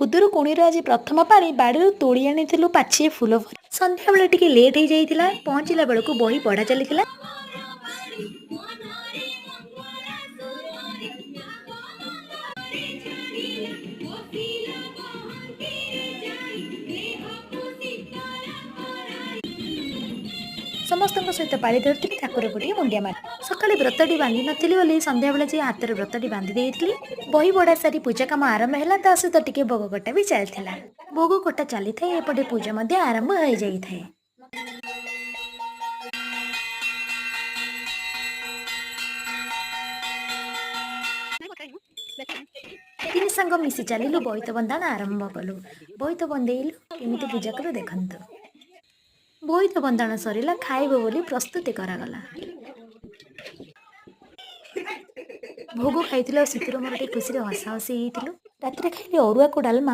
ଖୁଦୁରୁକୁଣିର ଆଜି ପ୍ରଥମ ପାଳି। ବାଡ଼ିରୁ ତୋଳି ଆଣିଥିଲୁ ପାଛିଏ ଫୁଲ। ସନ୍ଧ୍ୟାବେଳେ ଟିକେ ଲେଟ୍ ହେଇଯାଇଥିଲା। ପହଞ୍ଚିଲା ବେଳକୁ ବହି ପଢ଼ା ଚାଲିଥିଲା। ସମସ୍ତଙ୍କ ସହିତ ପାଳି ଧରିଥିଲି। ଠାକୁରକୁ ଟିକେ ମୁଣ୍ଡିଆ ମାରି ସକାଳେ ବ୍ରତଟି ବାନ୍ଧି ନଥିଲି ବୋଲି ସନ୍ଧ୍ୟାବେଳେ ଯାଇ ହାତରେ ବ୍ରତଟି ବାନ୍ଧି ଦେଇଥିଲି। ବହି ପଢ଼ା ସାରି ପୂଜା କାମ ଆରମ୍ଭ ହେଲା। ତା ସହିତ ଟିକେ ଭୋଗ କଟା ବି ଚାଲିଥିଲା। ଭୋଗ କଟା ଚାଲିଥାଏ, ଏପଟେ ପୂଜା ମଧ୍ୟ ଆରମ୍ଭ ହୋଇଯାଇଥାଏ। ତିନି ସାଙ୍ଗ ମିଶି ଚାଲିଲୁ, ବୋଇତ ବନ୍ଦାଣ ଆରମ୍ଭ କଲୁ। ବୋଇତ ବନ୍ଦେଇଲୁ, କେମିତି ପୂଜା କଲୁ ଦେଖନ୍ତୁ। ବୋଇତ ବନ୍ଦାଣ ସରିଲା, ଖାଇବ ବୋଲି ପ୍ରସ୍ତୁତି କରାଗଲା। ଭୋଗ ଖାଇଥିଲୁ ଆଉ ସିତୁର ମୋର ଟିକେ ଖୁସିରେ ହସା ହସି ହେଇଥିଲୁ। ରାତିରେ ଖାଇଲି ଅରୁଆକୁ ଡାଲମା।